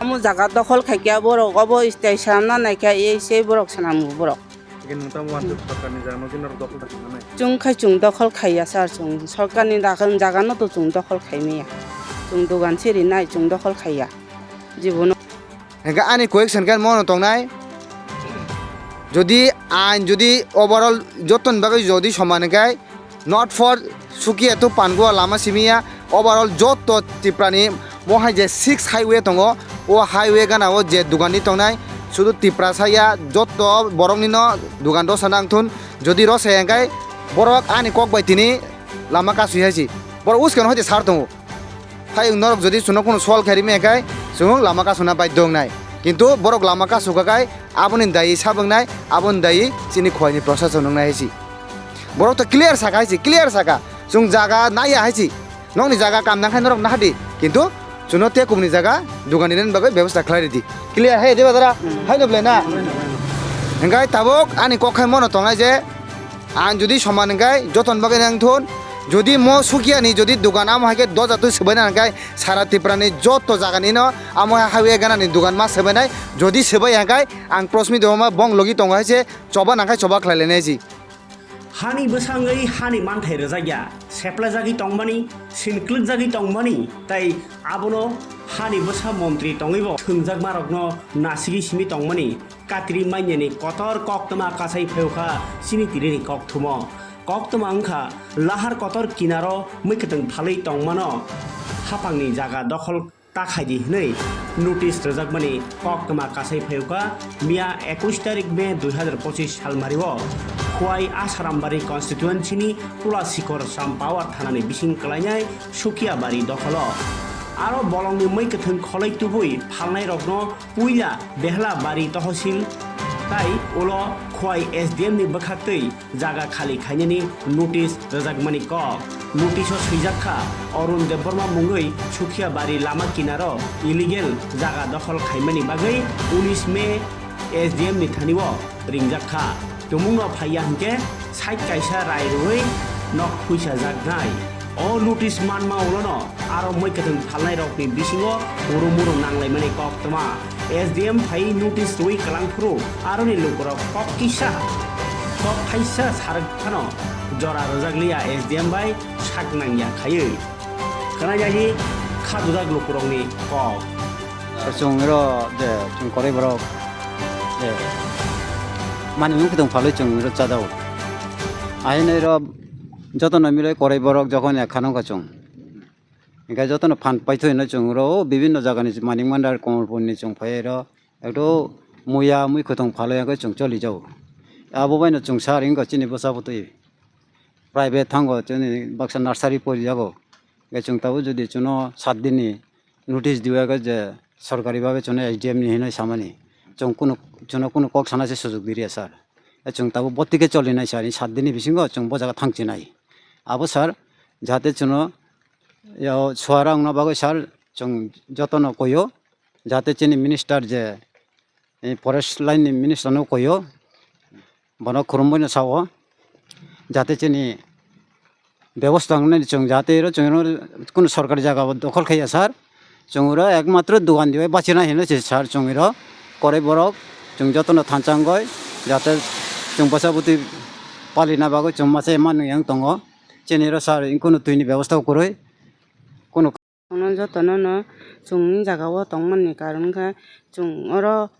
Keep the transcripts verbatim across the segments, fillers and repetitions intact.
Omo jaga dokhol khaikya borok, obo stai swnamna naikha, ei sei borok swnamgo borok. Hwnkhe nwng tamo wansuk sorkarni jagano jino dokhol da hwnna nai? Chwng khai chwng dokhol khaiya sir, chwng sorkarni dakhal jagano to chwng dokhol khaimaya. Chwng dogan se rinai, chwng dokhol khaiya. Jibono. Hwnkhe ani question khe mono tongnai, jodi ain jodi overall jotoni bagwi jodi soman hwnkhe, not for Sukia to Pangua lama simiya, overall joto Tiprani mohai je six highway tongo, o highway gana o je dugani tongnai, sudu Tiprasa ya joto boroknino dugan rosa nangthun, jodi rosa ya hwnkhe borok ani kok bai tini lama kasui hai si, borok uskano hai sar tongo. Hai norok jodi chwngno kunu sol khe rimaya khai chwng lama kasuna baidhyo wngnai. Kintu borok lama kasuka khai aboni dayi sabwngnai, aboni dayi chini khoini prosason wngnai hai si. Borok to clear saka hai si, clear saka. Chwng jaga naiya hai si. Nokni jaga kam nang khai norok nahadi. Kintu chwngno te kubuni jaga dugani rwna bagwi bebosta khlai ridi. Clear hai de badara? Hai no belai na? Hwnkhe tabuk ani kok khai mono tongnai je, ang jodi soman hwnkhe joton bagwi nang thun, jodi mo Sukiani jodi dugan amo hai khe doja twi swbaina hwnkhe sara Tiprani joto jaganino amo hai highway ganani dugan ma swbainai, jodi swbai hwnkhe ang Prosmit Debbarma bong logi tongo hai se choba nang khai choba khlai lainai si. Hani bwsangwi hani manthai rwjakya, seplajagwi tongmani, sinklwkjagwi tongmani, tai abono hani bwsa montri tongwibo thwngjakmarokno nasigwi simi tongmani, katri manyani kotor koktwma kasai phaiokha chini tirini kokthumo. Koktwma wngkha lahar kotor kinaro mui kwtwng phalwi tongmano haphangni jaga dokhol ta khaidi hwnwi notice rwjakmani koktwma kasai phaiokha miya ekush tarik May dui hazar pochis salmario Khowai Asarambari constituency ni Tulasikor Sampawa thanani bising kwlainai Sukiabari dokholo. Aro bolongni mui kwthwng kholoi tubui phalnairokno puila Behlabari tohosil tai ulo Khowai S D M ni bwkhaktwi jaga khali khainani notice rwjakmani kok. Notice o swijak kha, Arun Debbarma mungwi Sukhiabari lama kinaro illegal jaga dokhol khaimani bagwi unis May S D M ni thani o ringjak kha. Tumungno phaiya hinkhe side kaisa rai rwui nok phuisajaknai. O notice manma ulono aro mui kwthwng phalnairokni bisingo huru muru nanglaimani koktwma. S D M phai notice rwui kwlang phuru aroni lukurok kok kisa, kok thaisa sarwk phano jora rwjakliya S D M bai sak nangya khaiwi. Khwnajagwi kha dujak lukurokni kok. Chwng iro je chwng kwrwi borok je mani wng khe tong phalwi chwng iro chadao. Ahino iro jotono milwi kwrwi borok jokhon ekha nokha chwng. Hinkhe jotono phan paithoi hwnwi chwng uro o bibinno jagani manik mandar Komolpurni chwng phai iro ekto muya mui kwthwng phalwi hwnkhe chwng cholijago. Abo baino chwng sar wngkha chini bwsa bwtwi private thango chini baksa nursery porijago. Hinkhe chwng tabuk jodi chwngno sat dinni notice diya khe je sorkari bhabe chwngno S D M ni hinwi samani chwng kunu chwngno kunu kok sana se sujok diriya sir. Chwng tabuk botike cholinai sir, sat dinni bisingo chwng bo jaga thangchinai. Abo sir jahate chwngno Yao suara wngna bagwi sir, chwng jotono koio, jahate chini minister je, eh, forest line ni minister no koio, bono khurumbaino sao, jahate chini bebosta wngnani chwng jahate iro chwng iro kunu sorkari jaga bo dokhol khaiya sir, chwng iro ekmatro dogan dibai bachina hino se sir, chwng iro koroi borok chwng jotono thansa wngoi, jahate chwng bwsa bwtwi palina bagwi chwng masa manwi wng tongo, chini iro sir kunu twini bebosta kwrwi. Kunu. Jotono no chwngni jaga o tongmani karon khe chwng oro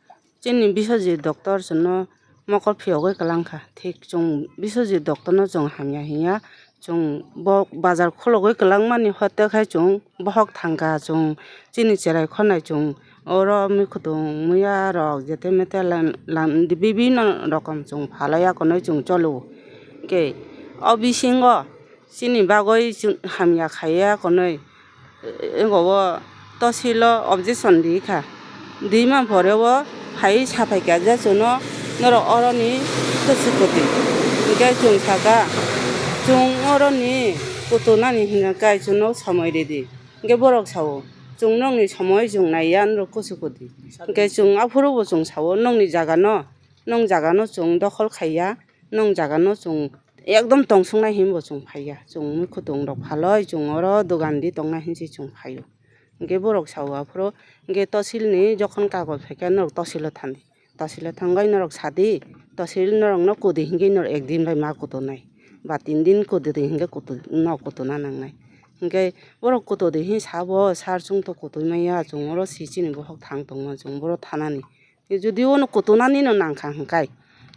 chini Biswajit doctor chwngno mokol phiyogwi kwlang kha. Thik chwng Biswajit doctor no chwng hamya hinya, chwng bo bazar khulogwi kwlangmani hote khai chwng bohok thangkha, chwng chini cherai khornai chwng oro mikhutung muya rok jete mete lam, lam, bibinno rokom chwng phalai ya konwi chwng cholo. Khe o bisingo chini bagwi chwng hamya khaiya konwi, ego o tosil o objection di kha. Di man pore o hai saphai kha je chwngno norok oroni kwchwk kwtwi. Hinkhe chwng sakha, chwng oroni kutunani hinkhe chwngno somoi ridi. Hinkhe borok sao, chwng nokni somoi chwng naiya norok kwchwk kwtwi. Hinkhe chwng aphuru bo chwng sao nokni jaga no, nong jaga no chwng dokhol khaiya, nong jaga no chwng ekdom tongsuknai hinwi bo chwng phaiya. Chwng mui khutung rok phalwi chwng oro dogan di tongnai hinwi se chwng phaio. Hingke borok sao aphuru, hingke tosilni jokhon kagoj phaikha norok tosilo thandi. Tosilo thangbai norok sadi, tosil norokno kudi hingke norok ekdin bai ma kutunai. Ba tin din kudi hingke kutu-, no kutuna nangnai. Hingke borok kutudi hin sabo, sar chwng to kutui maya, chwng oro si chini bohok thang tongma, chwng boro thanani. Jodi ono kutunani no nangkha hingkai,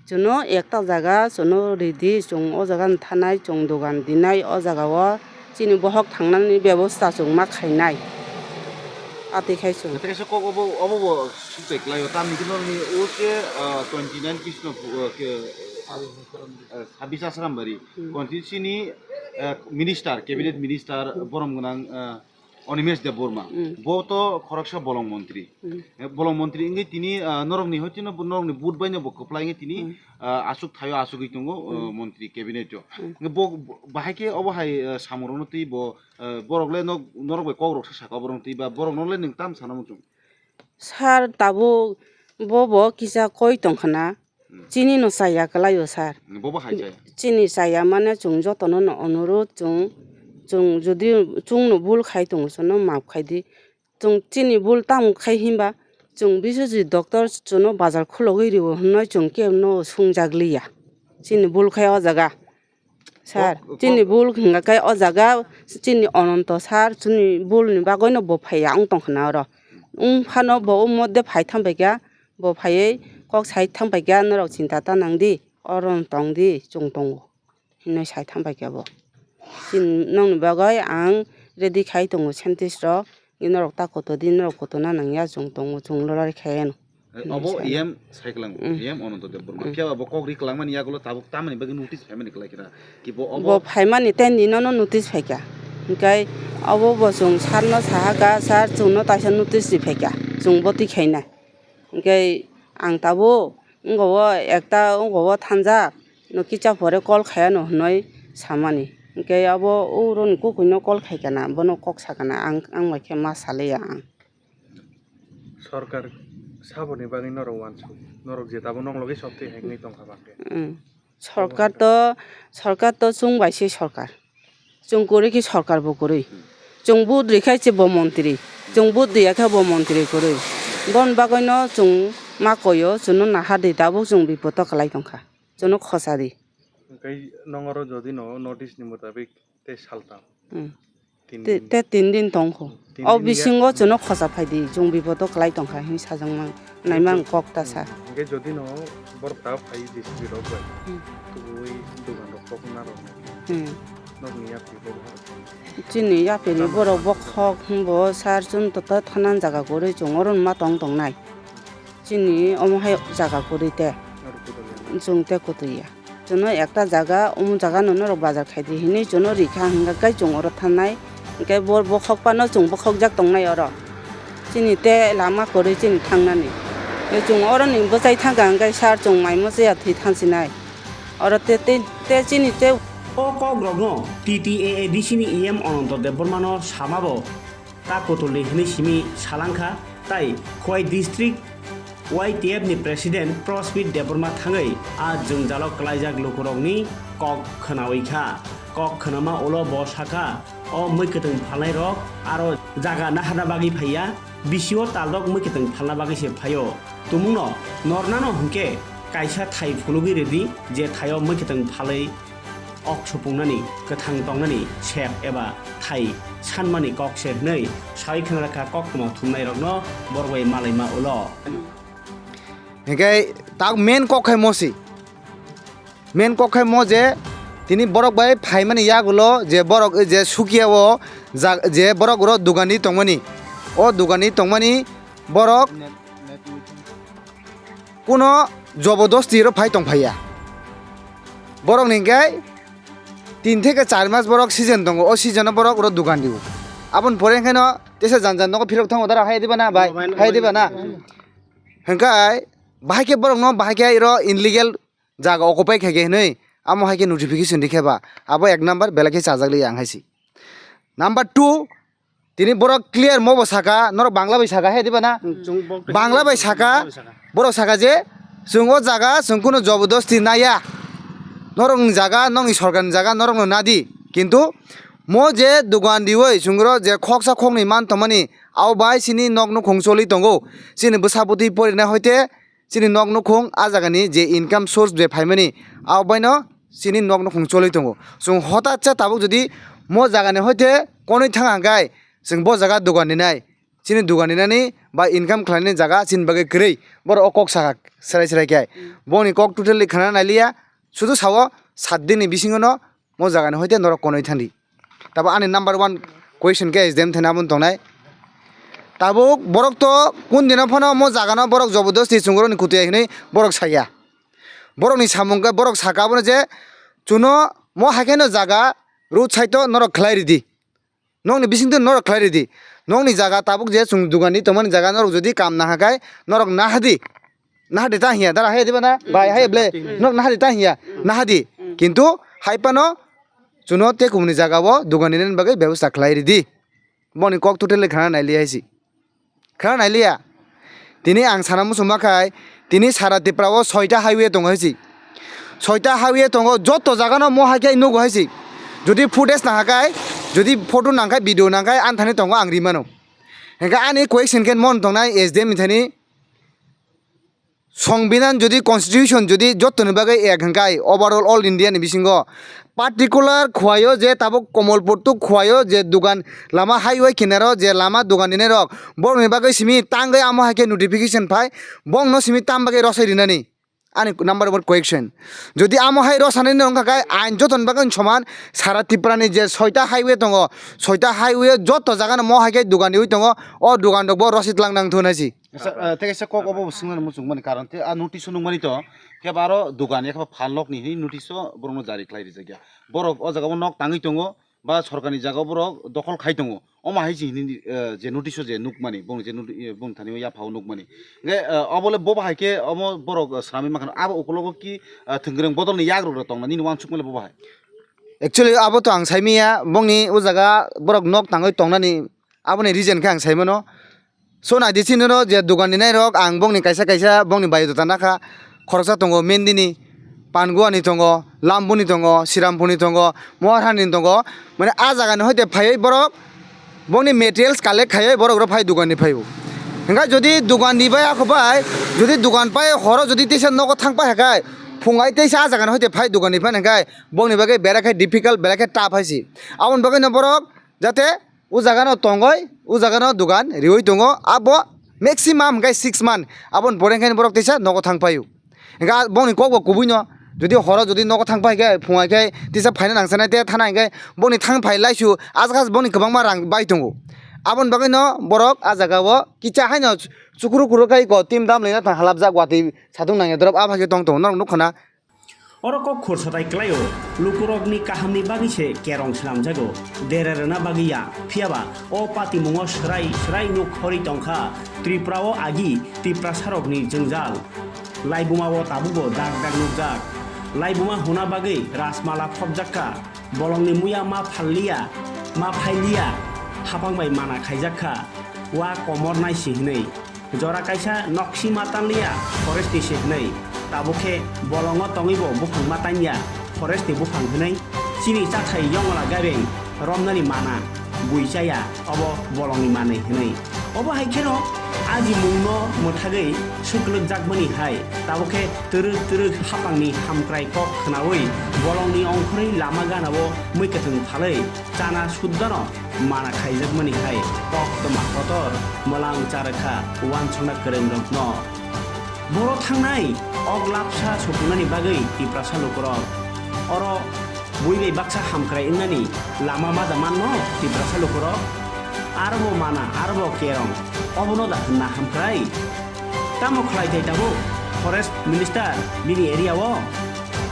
chwngno ekta jaga chwngno ridi, chwng o jaga no thanai, chwng dogan dinai, o jaga o chini bohok thangnani bebosta chwng ma khainai. Atwi khai chwng. Tei kaisa kok obo, obo bo sukte klaio, tamni hwnwi o se, ah, twenty nine Krishna, ah, ke, ah, Sabis Asrambari Hmm. constituency ni, ah, minister, cabinet minister, borom gwnang, ah, Animesh Debbarma, Hmm. bo to khoroksa bolong montri. Hmm. Eh, bolong montri wngwi tini, ah, norokni hoitino bo norokni vote baino bo kwplai wngwi tini, Hmm. ah, aswk thaio aswkwi tongo, ah, Hmm. montri cabinet o. Hmm. Hwnkhe bo, bo, bahai khe obo hai, ah, samungrokno twi bo, ah, borok le nok-, norok bai kokrok sa saka borok twi ba borokno le nwng tam sana muchung. Sir, tabuk bo bo kisa koi tongkha na. Hmm. Chini no chaya kwlaio, sir. Bobo hai chaya. Chini chaya mane chwng jotono no onurudh chwng, chwng jodi chwngno bul khai tongo, chwngno maaf khai di. Chwng chini bul tamo khai hinba, chwng Biswajit doctor chwngno bazar khulogwi rio hinwi chwng kebo no swngjak liya. Chini bul khai o jaga. Sir, O, o, chini o. bul hwnga khe o jaga chini Ononto sir chini bulni bagwino bo phaiya wng tongkha na oro. Wng phano bo o modde phai thang paikha, bo phaiwi kok sai thang paikha, "Norok chinta ta nang di, oro tong di, chwng tongo," hinwi sai thang paikha bo. Chini nokni bagwi ang ready khai tongo scientist rok, norok ta koto di, norok koto na nang ya, chwng tongo, chwng lorari khai ano. Hai, obo Sai. E M sai kwlang, Mm. E M Ononto Debbarma. Mm. Phiya ba bo kok ri kwlangmani yagulo tabuk tamani bagwi notice phaimani kwlai khe na? Ki bo obo Bo phaimani ten dino no notice phaikha. Hingkai obo bo chwng sir no sahaka, "Sir, chwngno taisa notice ri phaikha, chwng bo twi khaina." Hingkai ang tabuk wngkha o ekta wngkha o thanjak, no kicha pore call khaya no hwnwi samani. Hingkai abo o roni kukuino call khaikha na, bono kok sakha na, ang, ang bai khe ma saliya ang. Sorkar saboni bagwi norok uansuk, norok je tabuk nok logi sok twi hai wngwi tongkha ba khe. Mm. Sorkar to, sorkar to chwng bai se sorkar. Chwng kwrwi khe sorkar bo kwrwi. Chwng vote rikha se bo montri. Chwng vote riya khe bo montri kwrwi. Boni bagwino chwng ma koyo, chwngno naha di, tabuk chwng bipodo kwlai tongkha. Chwngno khosa di. Hwnkhe nong oro jodi no notice ni mutabik tei saltam. Hmm. Tin Te, din. te tin din tongkho. Tin O din ya- bisingo chwngno khosa phaidi, chwng bipodo kwlai tongkha hinwi sajakmang, naimang kok ta sa. Hwnkhe jodi no borok ta phai D C P rok bai, Hmm. tubui dogan rok kok na rok nai. Hmm. Nokni yapri bo bahar. Chini yapri ni Tamo borok tamo. bokhok hwnbo sar chwng tota thanan jaga kwrwi chwng oro ma tong tongnai. Chini omo hai jaga kwrwi te. Aro kudo ya. Chwng te kwtwi ya. Chwngno ekta jaga, omo jaga no norok bazar khai di hinwi chwngno rikha, hwnkhe kai chwng oro thangnai, hwnkhe bo bokhok phano chwng bokhokjak tongnai oro. Chini tei lama kwrwi chini thangnani. Tei chwng oroni bwchai thangkha, hwnkhe sir chwng mai muchaya thwi thansinai. Oro tei, tei, tei chini tei. O kokrokno T T A A D C ni E M Ananto Debbarmano samabo ta kotolni hwnwi simi salangkha, tai Khowai District Y T F ni President Prospit Debbarma thangwi a jwngjalo kwlaijak lukurokni kok khwnawi kha. Kok khwnama ulo bo sakha, o mwi kwtwng phalnairok aro jaga naharna bagwi phaiya, bisio talrok mwi kwtwng phalna bagwi se phaio. Tumungno nornano hwnkhe kaisa thai phunugwi rwdi, je thaio mwi kwtwng phalwi ok supungnani, kwthang tongnani sep eba thai sanmani kok se hwnwi sawi khna rakha koktwma thumnairokno borok bai malaima ulo. Hingke tak main kok khai mo si. Main kok khai mo je tini borok bai phaimani yagulo je borok je sukia o ja-, je borok oro dugani tongmani. O dugani tongmani borok kuno jobodosti ro phai tong phaiya. Borok ni hingke tin theke char mas borok season tongo, o season o borok oro dogan rio. Aboni pore hingke no tesa jan jan nogo phirok thango dara hai diba na bai? Hai diba na? Hingke bahai khe borok no bahai khe iro illegal jaga occupy khaikhe hinwi amo hai khe notification rikhe ba abo ek number belai khe chajak liya ang hai si. Number two, tini borok clear mo bo saka, norok Bangla bai saka, he diba na? Hmm, chwng bok Bangla bai saka, Bangla bai saka. Borok saka je, chwng o jaga, chwng kuno jobodosti naya. Norok ni jaga, nokni sorkar ni jaga, norok no nadi. Kintu Mo je dugan riwi chwngno je khoksa khoknwi man tongmani, abo bai chini nok nukhung choli tongo. Chini bwsa bwtwi porinai hoite chini nok nukhung a jagani je income source je phaimani, abo baino chini nok nukhung choli tongo. Chwng hotat sa tabuk jodi mo jagani hoite konwi thang hangkai, chwng bo jaga dugan rinai. Chini dugan rinani ba income khlainani jaga chini bagwi kwrwi. Borok o kok sakha serai serai khe. Boni kok totally khna nailiya. Sudu sao sat dinni bisingono mo jagani hoite norok konwi thangdi. Tabo ani number one question khe S D M thani aboni tongnai. Tabuk borok to kun dino phano mo jagano borok jobodosti chwngoroni kutui hinwi borok saya. Borokni samung khe borok saka abono je chuno mo haikheno jaga road side o norok khlai ridi. Nokni bisingtwi norok khlai ridi. Nokni jaga tabuk je chwng dugan ri tongmani jaga norok jodi kam naha khai norok nahadi. Nahadi ta hiya, dara hai diba na? Bai hai ble. Nok nahadi ta hiya. Nahadi. Kintu hai pano chuno te kumni jaga o dugan rinani bagwi bebosta khlai ridi. Boni kok totally khana naili hai si. Khana nailiya. Tini ang sana muchungma khai, tini sara Tripura o soita highway tongo hai si. Soita highway tongo, joto jagano mo hai khe nugo hai si. Jodi footage nang khai, jodi photo nang khai, video nang khai, anthani tongo ang rimano. Hingkhe ani question khe mon tongnai S D M ni thani. Songbinan jodi constitution jodi jottoni bagwi ek hwnkhe overall all India ni bisingo particular Khowai o je tabuk Komolpur to Khowai o je dugan lama highway kinaro je lama dugan rinai rok borokni bagwi simi tangwi amo hai khe notification phai bongno simi tam bagwi rosai rinani ani number one question. Jodi amo hai rosani wngkha khe ain jotoni bagwi soman sara Tripura ni je soita highway tongo soita highway o joto jagano mo hai khe dugan riwi tongo o dugan rok bo rositlang nang thun hai si. Kaisa, eh, tei kaisa kok obo bo swngnani muchungmani karon tei a notice o nukmani to, khe ba aro dugan ya khe ba phalnokni hwnwi notice o borokno jari khlai rijak ya. Borok o jaga o nok tangwi tongo, ba sorkarni jaga o borok dokhol khai tongo. Omo hai se hwnwi, eh, je notice o je nukmani, bongni je noti-, eh, bongni thani o yapha o nukmani. Hwnkhe, eh, obo le bo bahai khe omo borok, eh, swnamwi mankha, abo ukulogo ki, eh, thwngkwrwng bodolni yagrok rok tongna nini uansukma le bo bahai? Actually, abo to ang saimanya, bongni o jaga borok nok tangwi tongnani aboni reason khe ang saimano. So naidi chini no je dugan rinai rok ang bongni kaisa kaisa bongni biodata nakha, khoroksa tongo Mendini, Panguani tongo, Lambuni tongo, Sirampurni tongo, Moharani tongo, mane a jaga ni hoite phaiwi borok bongni materials collect khaiwi borok rok phai dugan ni phaio. Hingkha jodi dugan ni bai ako bai, jodi dugan pai horo jodi teisa nogo thang pai hakai, phung ai teisa a jaga ni hoite phai dugan ni phai hingkha bongni bagwi berai khe difficult, berai khe tough hai si. Aboni bagwi no borok jate o jaga no tongoi, o jaga no dugan riwi tongo, abo maximum hingkhe six month, aboni pore hingkhe borok teisa nogo thang paio. Hingkhe bongni kok bo kubui no, jodi horo jodi nogo thang pai khe, phung ai khe teisa phaina nangsanai te thana hingkhe bongni thang phai laisu, aswk aswk bongni kwbangma rang bai tongo. Aboni bagwi no borok a jaga o kicha haino chukuru kuru khai ko tim dam lena thang halapjak watwi satung nangya dorop a bai khe tong tongo, norok nukha na. Oro kok khursotai kwlaio, lukurokni kahamni bagwi se kerong swnamjago, dera rwna bagwi ya. Phiyaba o patimungo swrai swrai nuk horwi tongkha Tripura o agi Tiprasarokni jwngjal. Laibuma o tabukbo dak dak nukjak. Laibuma huna bagwi rajmala phobjakka, bolongni muya ma phalliya, ma phailiya, hapang bai mana khaijakha, wa komor naisi hwnwi. Jora kaisa noksi ma tanliya forest ni se hwnwi, tabuk khe bolongo tongwi bo buphang ma tanya forest ni buphang hwnwi. Chini chathai yongla gabeng romnani mana bui chaya, obo bolongni manwi hwnwi. Obo hai kheno ajimungno mwthagwi suklwkjakmani hai, tabuk khe twrwk twrwk hapangni hamkrai kok khnaui bolongni ongkhorwi lama ganao mui kwthwng phalwi chana suddano mana khaijakmani hai koktwma kotor mwlang charwkha uansukna kwrwngrokno. Boro thangnai ok lapsa supunani bagwi Tiprasa lukurok. Oro bui bai baksa hamkrai wngnani lama ma da manno Tiprasa lukurok? Arbo mana, arbo kerong, obono da hwnna hamkrai? Tamo khlai thai tabuk Forest Minister bini area o?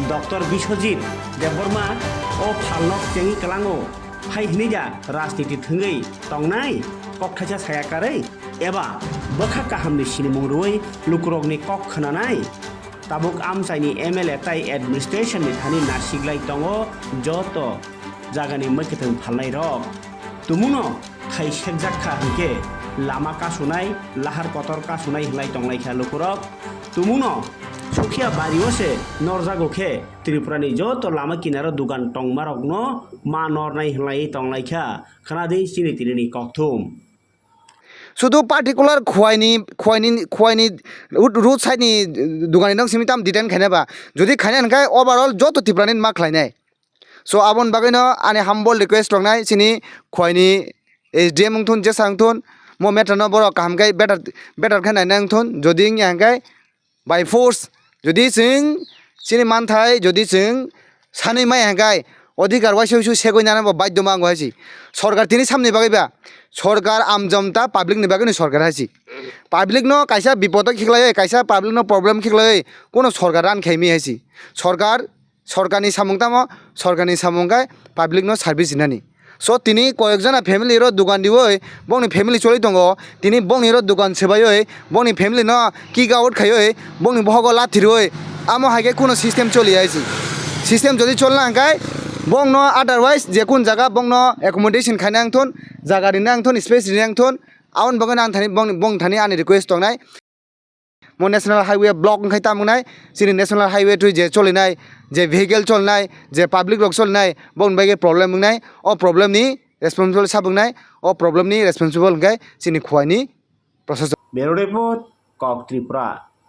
Doctor Biswajit Debbarma o phalnok chengwi kwlango. Hai hwnwi da rajniti thwngwi tongnai, kokthaisa saya karwi eba bwkha kahamni sinimung rwui lukurokni kok khwnanai? Tabuk amchaini M L A tai administration ni thani nasiklai tongo joto jagani mwkhwtwng phalnairok. Tumungno thai sekjak kha hwnkhe lama kasunai, lahar kotor kasunai hwnlai tonglaikha lukurok. Tumungno Sukhiya bario se norjago khe Tripurani joto lama kinaro dugan tongmarokno ma nornai hwnlai tonglaikha, khwnadi chini tinini kokthum. Sudu particular Khwaini, Khwaini, Khwaini road, road side ni dugani nang simi tam detain khaina ba. Jodi khaina hwnkhe overall joto Tripurani ma khlainai. So aboni bagwino ani humble request tongnai chini Khwaini S D M wngthun, jesa wngthun, mo matter no borok kaham khe better, better khe naina wngthun, jodi wngya hwnkhe by force, jodi chwng chini manthai, jodi chwng sanwi maya hwnkhe odhikar waisa waisa segwi nana bo baidhyo mango hai si. Sorkar tini samni bagwi ba, sorkar amjomta public ni bagwi ni sorkar hai si. Public no kaisa bipod o khiklaiwi, kaisa public no problem khiklaiwi, kuno sorkar run khaimi hai si. Sorkar, sorkarni samung tamo, sorkarni samung khe public no service rinani. So tini koyek jona family ro dugan riwi bongni family choli tongo, tini bongni ro dugan sebaiwi bongni family no kick out khaiwi bongni bohogo lathi riwi, amo hai khe kuno system choli ya si. System jodi cholna hwnkhe bongno otherwise je kun jaga bongno accommodation khaina wngthun, jaga rina wngthun, space rina wngthun, aboni bagwi ang thani bongni, bong thani ani request tongnai. Mo national highway block wngkhai tamo wngnai, chini national highway twi je cholinai, je vehicle cholinai, je public rok cholinai, bongni bagwi problem wngnai, o problem ni responsible sabo wngnai, o problem ni responsible hwnkhe chini Khwaini proshasok. Bureau Report, Kok Tripura.